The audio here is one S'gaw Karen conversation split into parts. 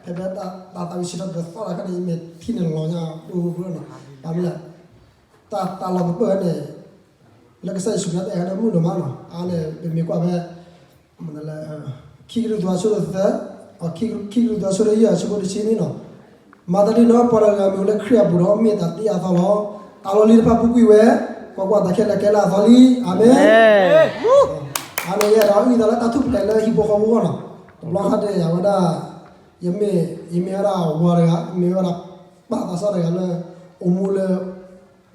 ဖဲဖဲတၢ်သးဝံၣ်စံးထီၣ်ပတြၢၤသီၣ်တခါန့ၣ် ယမ့ၢ်ထံၣ်န့ၣ်လီၤညါ ပူပူလီၤနီၤ. ဘၣ်မနုၤလဲၣ်, တၢ်သးလီၤပၢၢ်န့ၣ် လၢကစၢ်ယ့ၣ်ၡူးခရံာ်တၢ်အဲၣ်ဒိၣ်မုၣ်ဒိၣ်မးနီၤ. အန့ၣ် ပမ့ၢ်ကွၢ်ဖဲ ခံကရံၣ်သူးအဆၢဒိၣ်သၢ, ခံကရံၣ်သူးအဆၢဒိၣ်ယဲၢ်အဆၢဖိတဆံန့ၣ်နီၤ, မၤသးဒ်န့ၣ်ဒီး ပှၤတဂၤဂၤမ့ၢ်အိၣ်လၢခရံာ်အပူၤဒီး မ့ၢ်တၢ်သ့အသီလီၤ. အလီၢ်လံၤတဖၣ်ပူၤကွံာ်ဝဲ, ကွၢ်ကွၢ်, တၢ်ခဲလၢာ်ကဲလၢအသီလံ. အၤမ့ၣ်. အန့ၣ်ယအဲၣ်ဒိးအုၣ်သးလၢတၢ်ထူၣ်ဖျဲးလၢဟံၣ်ဖိဃီဖိအဂီၢ်နီၤ. တဘျီခါဒဲး အဝဲဒၣ် ယမ့ၢ်, ယမ့ၢ်ဝဲဒၣ်ဝၤတဂၤ, မ့ၢ်ဝဲဒၣ်ပၢ်သးစၢ်တဂၤလၢ အိၣ်မူလၢ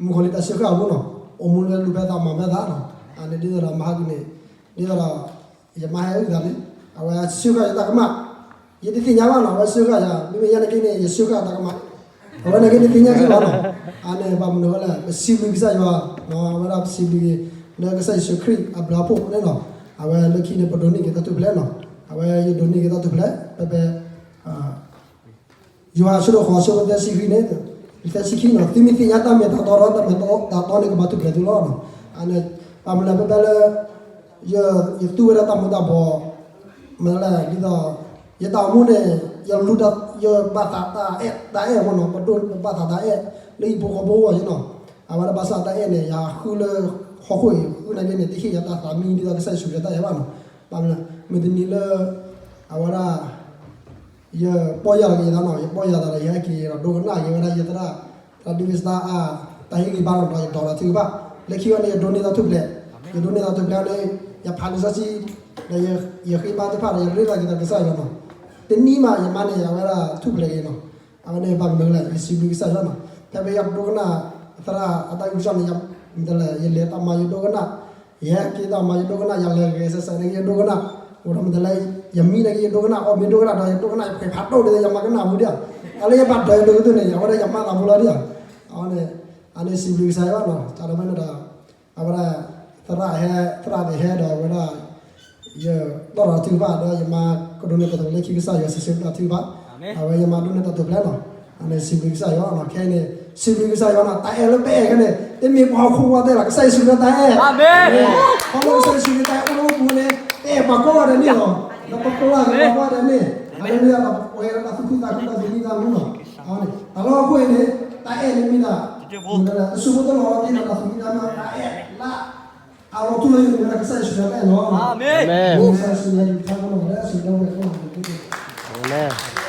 မုၣ်ကီၤလံၢ်တၢ်စၢဃာ်အပူၤနီၤ, အိၣ်မူလၢလူၤဖဲသးမၤဖဲသးနီၤ. အန့ၣ်ဒ်သိးဒီးမဟါကန့ၣ် ဒ်သိးဒီး ယမါဟဲအုၣ်သးန့ၣ် အဝဲစၢဃာ်ယတၢ်ကမၣ်, ယတသ့ၣ်ညါဘၣ်နီၤ, အဝဲစၢဃာ်ယၤ, မ့မ့ၢ်ယဲန့ၣ်က့န့ၣ် ယစၢဃာ်တၢ်ကမၣ်, အဝဲန့ၣ်က့တသ့ၣ်ညါက့ဘၣ်နီၤ. အန့ၣ်ဘၣ်မနုၤဝဲလဲၣ်, ပစံးဘျုးကစၢ်ယွၤ, အဝဲဒၣ်ပစံးဘျုးက့ၤ လၢကစၢ်ယ့ၣ်ၡူးခရံာ်အဘျုးအဖှိၣ်န့ၣ်နီၤ. အဝဲလၢခံန့ၣ် ပဒိးန့ၢ်က့ၤတၢ်ထူၣ်ဖျဲးနီၤ, အဝဲယဒိးန့ၢ်က့ၤတၢ်ထူၣ်ဖျဲး ဖဲဖဲ ယိၤဟၣ်အဆၢဒိၣ်ဃိးအဆၢဖိသၢဆံခံန့ၣ်, သၢဆံခံနီၤ, သုမ့ၢ်သ့ၣ်ညါတၢ်မ့ၢ်တၢ်တီဒီး တၢ်မ့ၢ်တၢ်တီန့ၣ်ကဘၣ်ထူၣ်ဖျဲးသုလီၤ. အန့ၣ် ဘၣ်မနုၤလဲၣ်, ဖဲဖဲလၢ ယသူဝဲဒၣ်တၢ်မူၤတၢ်ဘှီး, မနုၤလဲၣ်, ဒ်သိး ယတၢ်အိၣ်မူန့ၣ် ယလူၤတၢ်, ယဘၣ်သးတၢ်အဲၣ်, တၢ်အဲၣ်မ့ၢ်နီၤ, ပဒိးဘၣ်သးတၢ်အဲၣ် လၢဟံၣ်ဖိဃီဖိအဂီၢ်နီၤ. အဝဲဒၣ်ဘၣ်ဆၣ်တၢ်အဲၣ်န့ၣ် ယဃုလၢဟီၣ်ခိၣ်အံၤ ဃုနာ်က့န့ၣ် တဟ့ၣ်ယၤတၢ်သးမံဒ်သိးကစၢ်ယ့ၣ်ၡူးခရံာ်တၢ်အဲၣ်ဘၣ်နီၤ. ဘၣ်မနုၤလဲၣ်, မုၢ်တနံၤလၢ အဝဲဒၣ် ယပီၢ်ယၢ်လီၤက့ၤယသးနီၤ, ယပီၢ်ယၢ်သးဒီး ယဟဲက့ၤဒီးဒိကနၣ်က့ၤဝဲဒၣ်ယသရၣ်, သရၣ်ဒံဝ့စတါအတၢ်ဟ့ၣ်ဂံၢ်ဘါနီၤ, ဒီးယဒိးဒီးထုကဖၣ်, လၢခံဝဲန့ၣ် ယဒိးန့ၢ်တၢ်ထူၣ်ဖျဲး, ယဒိးန့ၢ်တၢ်ထူၣ်ဖျဲးန့ၣ် ယဖးလံာ်စီဆှံ ဒီးယဃ့ဘါထုကဖၣ်ဒီး ယရ့လိာ်က့ၤဒီးကစၢ်ယွၤနီၤ. တနံၤမး ယမါန့ၣ် အဝဲဒၣ်ထူၣ်ဖျဲးက့ၤနီၤ. အဝဲန့ၣ်ဘၣ်မနုၤလဲၣ်, ယစံးဘျုးကစၢ်ယွၤနီၤ. ဖဲဖဲယဒိကနၣ် သရၣ်အတၢ်အုၣ်ကစီၣ်န့ၣ် မ့ၢ်တလဲၣ်, ယလဲၤတၢ်မၤယဒိကနၣ်, ယဟဲက့ၤတၢ်မၤယဒိကနၣ်, ယလဲၤဂဲၤဆၢစးန့ၣ်က့ယဒိကနၣ်, အိၣ်ဒီးမ့ၢ်တလဲၣ်, ယမံန့ၣ်က့ယဒိကနၣ်, အီၣ်မ့ၤဒိကနၣ်ဒီးယဒိကနၣ်, ယဖှဲးဖးဒိၣ်ဒီးယမၤကနၣ်မူဒံးဧါ, အလၢယဘၣ်ဒၢးယဒိကနၣ်န့ၣ် အဝဲဒၣ်ယမါသးဖိလီၤဒံးဧါ. အဝဲန့ၣ် အန့ၣ်စံးဘျုးကစၢ်ယွၤနီၤ, တၢ်ဒီးဖဲန့ၣ်ဒီး အဝဲဒၣ် သရၣ်ဟဲ, သရၣ်သ့ၣ်ဟဲဒီးအဝဲဒၣ် ယတီၢ်ဒီးထုကဖၣ်ဒီး ယမါကဒိးန့ၢ်တၢ်ထူၣ်ဖျဲးလၢခံကစၢ်ယွၤ စံးဆၢပတၢ်ထုကဖၣ်, အဝဲယမါဒိးန့ၢ်တၢ်ထူၣ်ဖျဲးနီၤ. အန့ၣ်စံးဘျုးကစၢ်ယွၤနီၤ, ခဲအံၤန့ၣ် စံးဘျုးကစၢ်ယွၤနီၤ, တၢ်အဲၣ်လၢပအဲၣ်ခဲန့ၣ် တမ့ၢ်ပှၤဟီၣ်ခိၣ်ဝဲတဲလီၤ, ကစၢ်ယ့ၣ်ၡူးခရံာ်တၢ်အဲၣ်, ခီဖျိကစၢ်ယ့ၣ်ၡူးခရံာ်တၢ်အဲၣ်အိၣ်လၢပပူၤန့ၣ် ပအဲၣ်ပှၤကိးဂၤဒဲးန့ၣ်လီၤ, ဒီးပကိးဂၤဒဲးန့ၣ်, အဝဲန့ၣ်ဒီး ပဝဲဒၣ်တၢ်သူၣ်ခုသးခု တၢ်သူၣ်မံသးမုာ်နီၤ, အန့ၣ် တၢ်လၢဟီၣ်ခိၣ်အံၤန့ၣ် တၢ်အဲၣ်န့ၣ်မ့ၢ်ဒၣ် တစိၢ်ဖိတလီၤလီၤသ့ၣ်နီၤ, တၢ်သူၣ်မံသးမုာ် တၢ်အဲၣ်လၢ အလီၤထူလၢယမ့ၢ်ဝဲဒၣ်ကစၢ်ယ့ၣ်ၡူးခရံာ်တၢ်အဲၣ်လီၤ. အၤမ့ၣ်. ကစၢ်ယ့ၣ်ၡူးခရံာ်တၢ်အဲၣ်လီၤ, အၤမ့ၣ်.